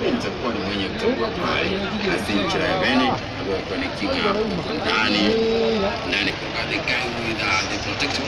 Mimi nitakuwa ni mwenye kutambua pale Hassan Chiraveni ambaye alikuwa ni king hapo ndani ndani kwa the guy with the protector.